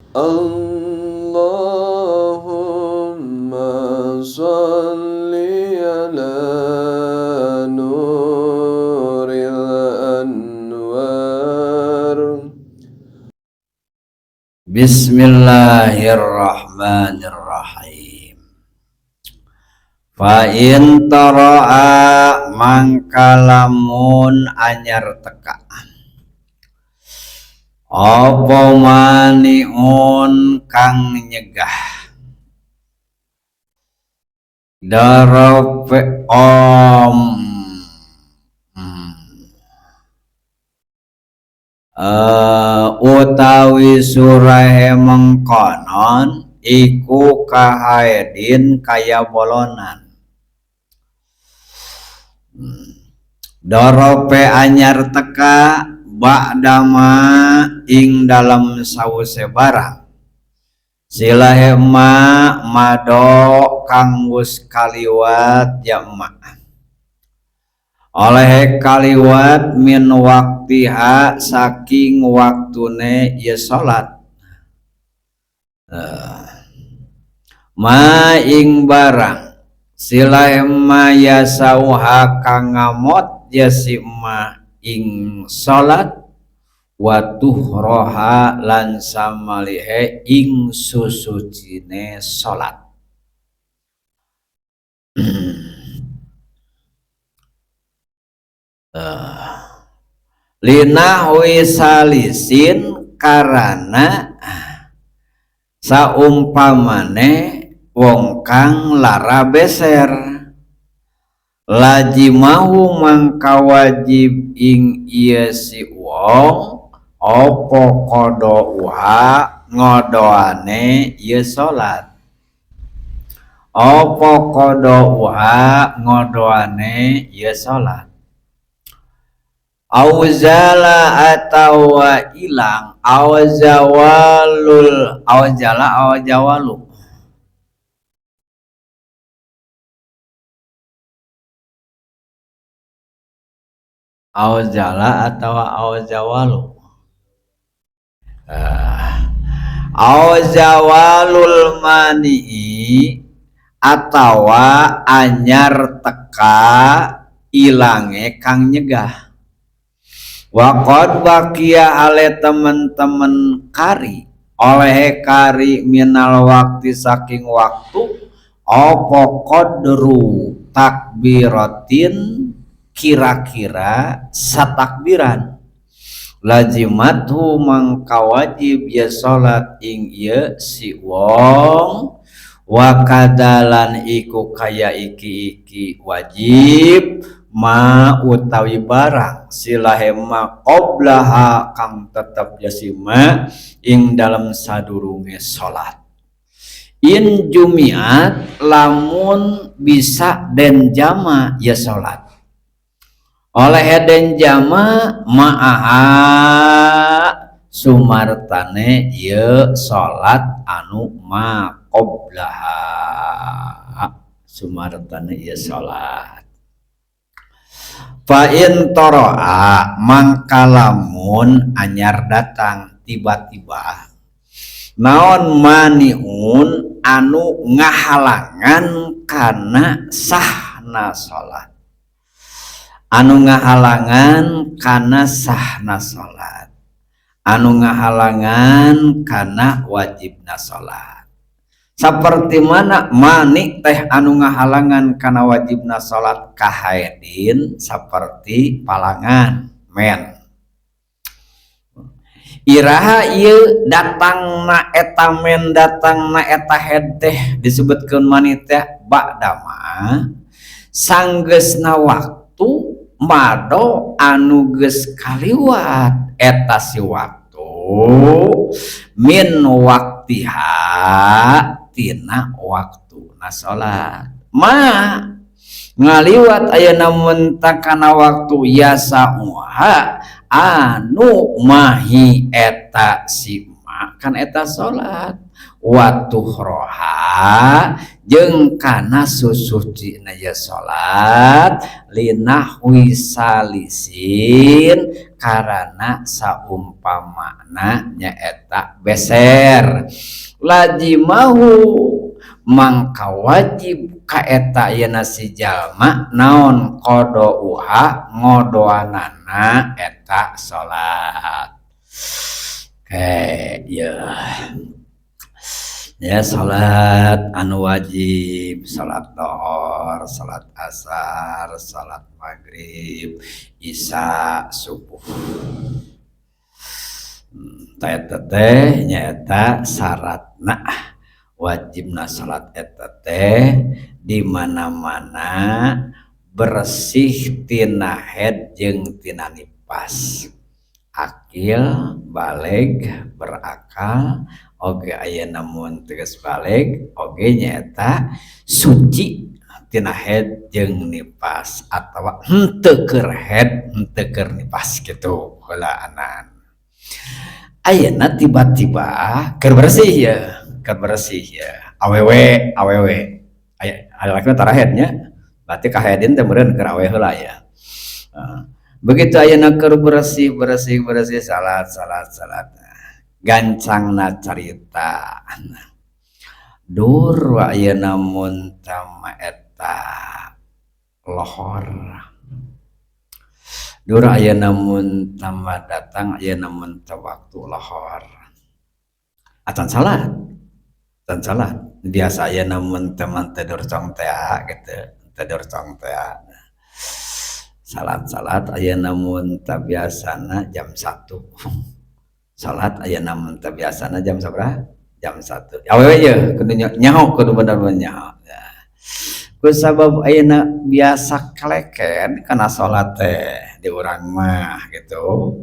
اللهم صل على نور الأنوار. Bismillahirrahmanirrahim. Fa in tara'a mangkalamun anyar teka apa maniun kang nyegah darape om utawi surahe mengkonon iku kahaedin kaya bolonan. Dorope anyar teka ba'dama ing dalam sawuse barang silahe ma mado kang wus kaliwat ya ma oleh kaliwat min waktiha saking waktune ya salat. Ma ing barang silahe ma yasauha kang ngamot ya si ma ing salat wa tuhroha lan samalihe ing susucine salat. Linahwi salisin karana saumpamane wong kang lara beser lajimahu mangka wajib ing ieu si wong apa qadauha ngodoane ieu salat, apa qadauha ngodoane ieu salat. Auzala atawa ilang auzawalul auzala auzawalu auzala atawa auzawalu auzawalul mani'i atawa anyar teka ilange kang nyegah. Waqad baqiya ale teman-teman kari oleh kari minal waktu saking waktu apa qadru takbiratin kira-kira satakbiran lazimatu mangka wajib ya salat ing ieu si wong wa kadalan iku kaya iki-iki wajib ma utawi barang silahe ma qoblaha kang tetep yasima ing dalam sadurunge salat. In jumiat lamun bisa den jama ya salat oleh den jama ma'aha sumartane ye salat anu ma qoblaha sumartane ye salat. Fa in toro'a mangkalamun anyar datang tiba-tiba naon maniun anu ngahalangan kana sahna salat, anu ngahalangan kana sahna salat, anu ngahalangan kana wajibna salat. Saperti mana mani teh anu ngahalangan kana wajibna salat kahaedin saperti palangan men. Iraha ieu datangna eta men datangna eta head teh disebutkeun mani teh ba'dama sanggeusna waktu mado anu geus kaliwat eta si waktu min waktiha tina waktu na salat ma ngaliwat ayeuna mun kana waktu yasauha anu mahi eta si ma kan eta salat wa tuhroha jeung kana susucina ye salat linahwi salisin karana saumpamana nyaeta beser lazimahu mangka wajib ka eta yeuna si jalma naon qadauha ngodoanana eta salat. Oke, ya. Ya salat anu wajib, salat lohor, salat asar, salat maghrib, isya, subuh. Eta teh nyaeta syaratna wajibna salat eta teh di mana-mana bersih tina haid jeung tina nifas. Akil balig berakal oge ayeuna mun tegas balig oge nyaeta suci tina haid jeung nifas atawa henteu keur haid henteu keur nifas kitu heulaanan. Ayeuna tiba-tiba keur bersih ya, keur bersih ya. Awewe awewe aya lalaki tara haid nya, berarti kahaidin teh meureun keur awewe heula ya. Begitu ayeuna keur bersih bersih bersih salat salat salat gancangna carita dur ayeuna mun tama eta lohor dur ayeuna mun tama datang ayeuna mun teu waktu lohor acan salat acan salat biasa ayeuna mun teu mah teu dorcong tea gitu teu dorcong tea salat-salat ayeuna mun teu biasana jam 1 salat ayeuna mun teu biasana jam sabaraha jam 1 awewe ye kudu nyaho kudu bener-bener nyaho ku sabab ayeuna biasa keleken kana salat teh di urang mah gitu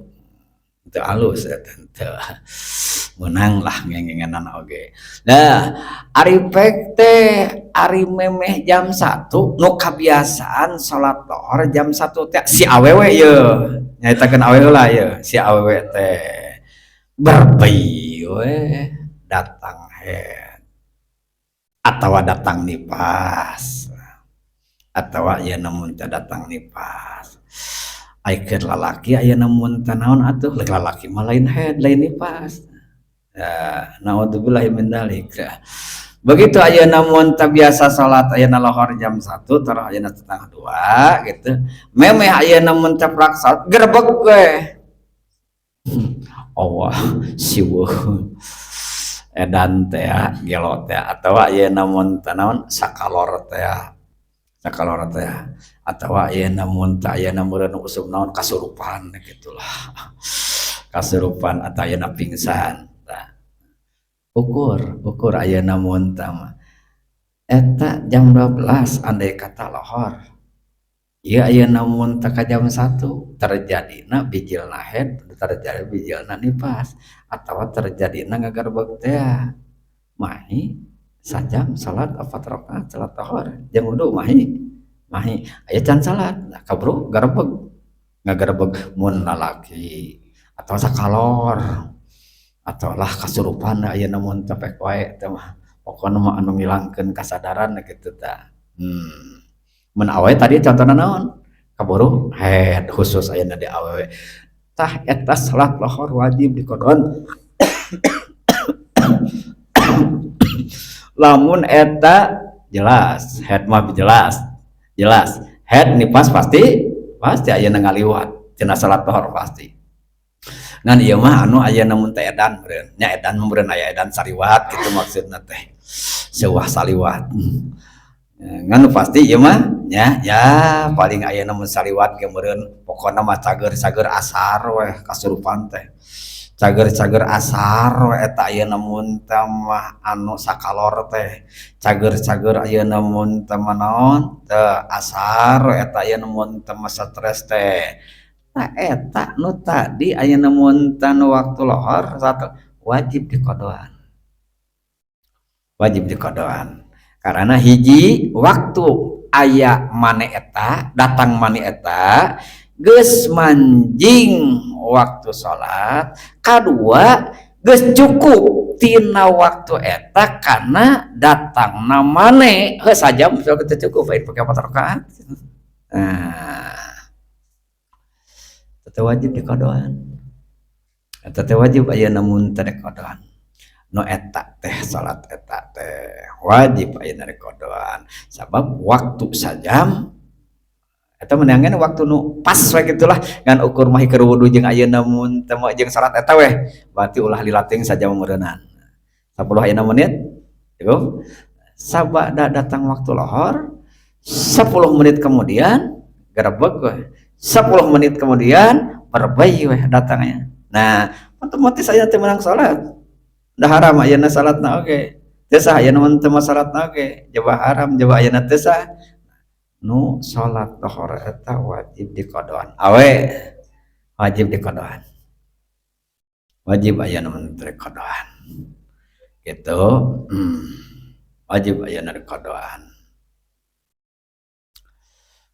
teu alus eta teu meunang lah ngengengenan oge. Nah ari pek teh ari memeh jam 1 nu kabiasaan salat lohor jam 1 teh si awewe ye nyaritakeun awewe lah ye si awewe teh berbei we datang haid atawa datang nifas atawa ayeuna mun teu datang nifas ai keur lalaki ayeuna mun teu naon atuh leuk lalaki mah lain haid lain nifas ya naudzubillahi min dzalik. Begitu ayeuna mun teu biasa salat ayeuna lohor jam 1 taruh ayeuna setengah 2 gitu memeh ayeuna mun teu prak salat gerebeg we Allah siweuh edan teh gelo teh atawa ayeuna mun teu naon sakalor teh sakalor teh atawa ayeuna mun teu ayeuna meureun usum naon kasurupan gitulah kasurupan atau ayeuna pingsan tah ukur ukur ayeuna mun teu mah eta jam 12 andai kata lohor ieu ayeuna mun teu ka jam 1 terjadina bijilna haid terjadi bijilna nifas atawa terjadina ngagarebeg teh mahi sajam salat 4 rakaat salat lohor jeung wudu mahi mahi aya can salat nah kaburu garebeg ngagarebeg mun lalaki atau sakalor atau lah kasurupan ayeuna mun teu pek wae teh mah pokona mah anu ngilangkeun kasadaran kitu tah. Mun awewe tadi contohna naon kaburu haid khusus ayeuna di awewe tah eta salat lohor wajib diqodon lamun eta jelas haid mah jelas jelas haid nifas pasti pasti ayeuna ngaliwat cenah salat lohor pasti ngan ieu mah anu ayeuna mun teh edan meureun nya edan meureun aya edan saliwat kitu maksudna teh seuah saliwat ngan pasti ieu mah nya ya paling ayeuna mun saliwat ge meureun pokona mah cager-cager asar weh kasurupan teh cager-cager asar we eta ayeuna mun teh mah anu sakalor teh cager-cager ayeuna mun teh mah naon teh asar we eta ayeuna mun teh mah stres teh tah eta nu tadi ayeuna mun teh nu waktu lohor satu wajib diqodoan wajib diqodoan karena hiji waktu aya mane eta datang mane eta geus manjing waktu salat kadua Geus cukup tina waktu eta karena datang namane heuh sajam sok teu cukup lain pake 4 rakaat. Nah, eta wajib dikodoan. Eta teh wajib ayeuna mun teu dikodoan. Nu eta teh salat eta teh wajib ayeuna dikodoan, sabab waktu sajam eta meunangan waktu nu pas we gitulah, ngan ukur mah keur wudu jeung ayeuna mun teu jeung salat eta weh berarti ulah lilating sajam meureunan 10 ayeuna menit cukup. Sabada datang waktu lohor 10 menit kemudian gerebek we, 10 menit kemudian berbay weh datangnya. Nah, otomatis aya teu meunang salat, da haram ayeuna salatna oge, teu sah ayeuna mun teu salatna oge, jaba haram, jaba ayeuna teu sah. Nu salat lohor eta wajib dikodoan, awe wajib dikodoan, wajib ayeuna mun teu dikodoan gitu. Wajib ayeuna dikodoan,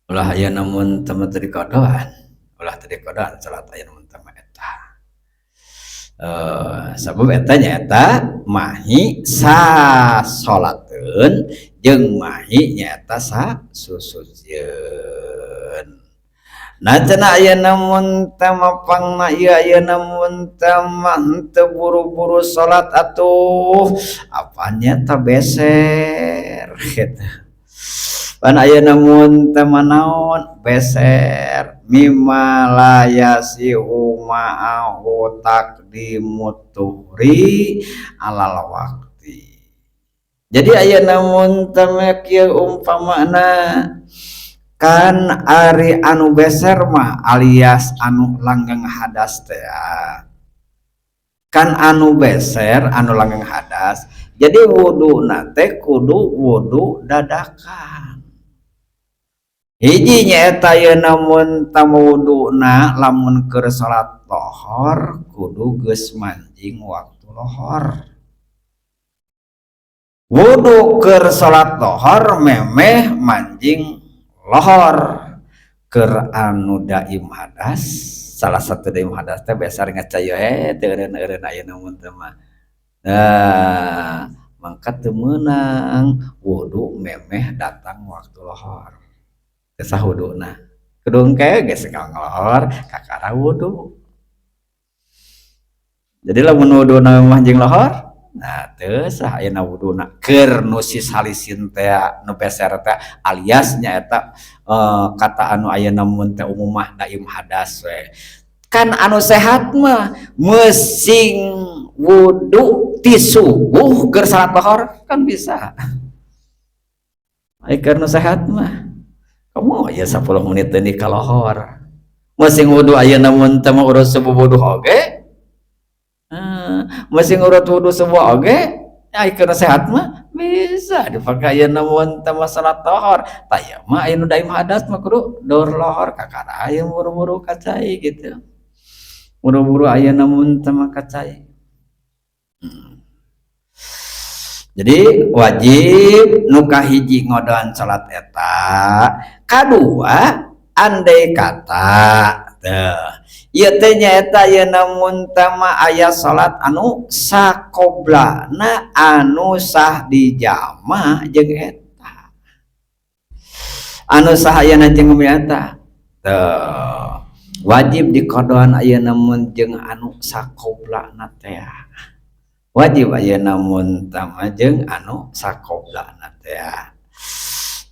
ulah ayeuna mun teu dikodoan, ulah teu dikodoan salat ayeuna mun teu eta. Sabab eta nyaeta mahi sasolateun jeung mahi nyaeta sasusucieun. Nah, cenah ayeuna mun teh mapangna ieu ayeuna mun teh mah henteu buru-buru salat atuh apan nyaeta beser gitu. Pan ayeuna mun teh mah naon beser, mimma la yasihu ma'ahu taqdimut tuhri alal waqti. Jadi ayeuna mun teh mah kieu umpamana kan ari anu beser mah alias anu langgeng hadas teh kan, anu beser anu langgeng hadas, jadi wuduna teh kudu wudu dadakan. Hiji nyaeta ayeuna mun tama wuduna lamun keur salat lohor kudu geus manjing waktu lohor, wudu keur salat lohor memeh manjing lohor. Keur anu daim hadas, salah satu daim hadas teh beser ngacayo teu eureun-eureun ayeuna mun teu mah. Nah, mangka teu meunang wudu memeh datang waktu lohor, teu sah wuduna, kudu engke geus ngalohor kakara wudu. Jadi lamun wuduna manjing lohor, nah teu sah ayeuna wuduna keur nu si salisin teh, nu beser teh, alias nyaeta kata anu ayeuna mun teh umum mah daim hadas we. Kan anu sehat mah meusing wudu ti subuh keur salat lohor kan bisa. Ai keur nu sehat mah kamu aya 10 menit teh ka lohor, meusing wudu ayeuna mun teh mah urut subuh wudu oge, masih ngurut wudu subuh oge, ai keur sehat mah bisa dipakai ayeuna mun teh mah salat lohor. Tah ieu mah aya nu daim hadas mah kudu dor lohor kakara aya buru-buru ka cai gitu, buru-buru ayeuna mun teh mah ka cai. Jadi wajib nu kahiji ngodoan salat eta. Kadua, andai kata teh ieu teh nyaeta ayeuna mun teh mah aya salat anu sakoblana anu sah dijama jeung eta, anu sah ayeuna jeung eta teh wajib dikodoan ayeuna mun jeung anu sakoblana teh, wajib ayeuna mun teh mah jeung anu sakoblana teh.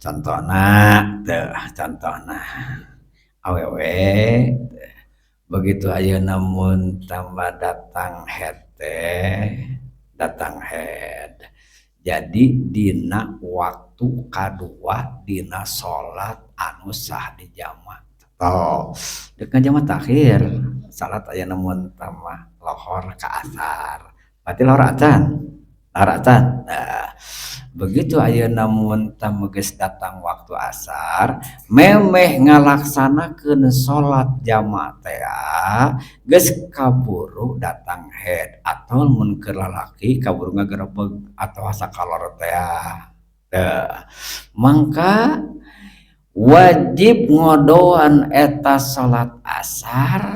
Contohna teh, contohna awewe begitu ayeuna mun tambah datang head teh, datang head, jadi dina waktu kadua dina salat anu sah dijama. Toh deuk ngajama takhir salat ayeuna mun tambah lohor ka asar, berarti lohor acan, lohor acan. Nah, begitu ayeuna mun teh geus datang waktu asar memeh ngalaksanakeun salat jamaah teh geus kaburu datang head, atau mun keur lalaki kaburu ngagerebeg atau sakalor teh. Teu mangka wajib ngodoan eta salat asar.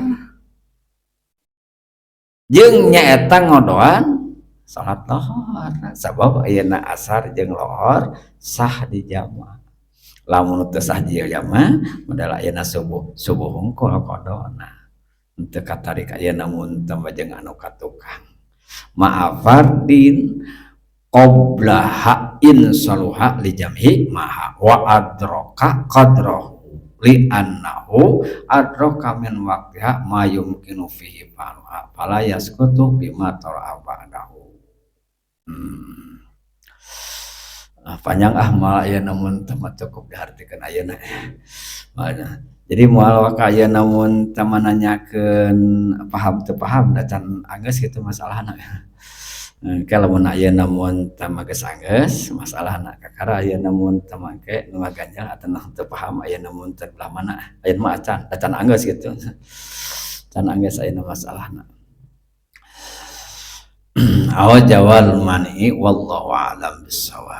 Jeung nyaeta ngodoan salat lohor, sabab ayeuna asar jeung lohor sah di jama. Lamun teu sah di jama, modal ayeuna subuh, subuh hungkul qadona. Teu katarik ayeuna mun teu jeung anu katukang. Ma'a fardin qablaha in saluha li jam'i maha wa adraka qadrahu li annahu adraka min waqtiha ma yumkinu fihi fa'luha fala yasqutu bima tara'a ba'dahu. Ah, panjang ah, moal ayeuna mun teu cukup dihartikeun ayeuna. Makanya jadi moal waka ayeuna mun teu nanyakeun paham teu paham da can anggeus kitu masalahna. Engke lamun ayeuna mun teu geus anggeus masalahna, kakara ayeuna mun teu make nu ngaganjal atau teu paham ayeuna mun teu belah mana, ayeuna mah acan, acan anggeus kitu. Can anggeus ayeuna masalahna. Aw jawal mani, wallahu a'lam bissawab.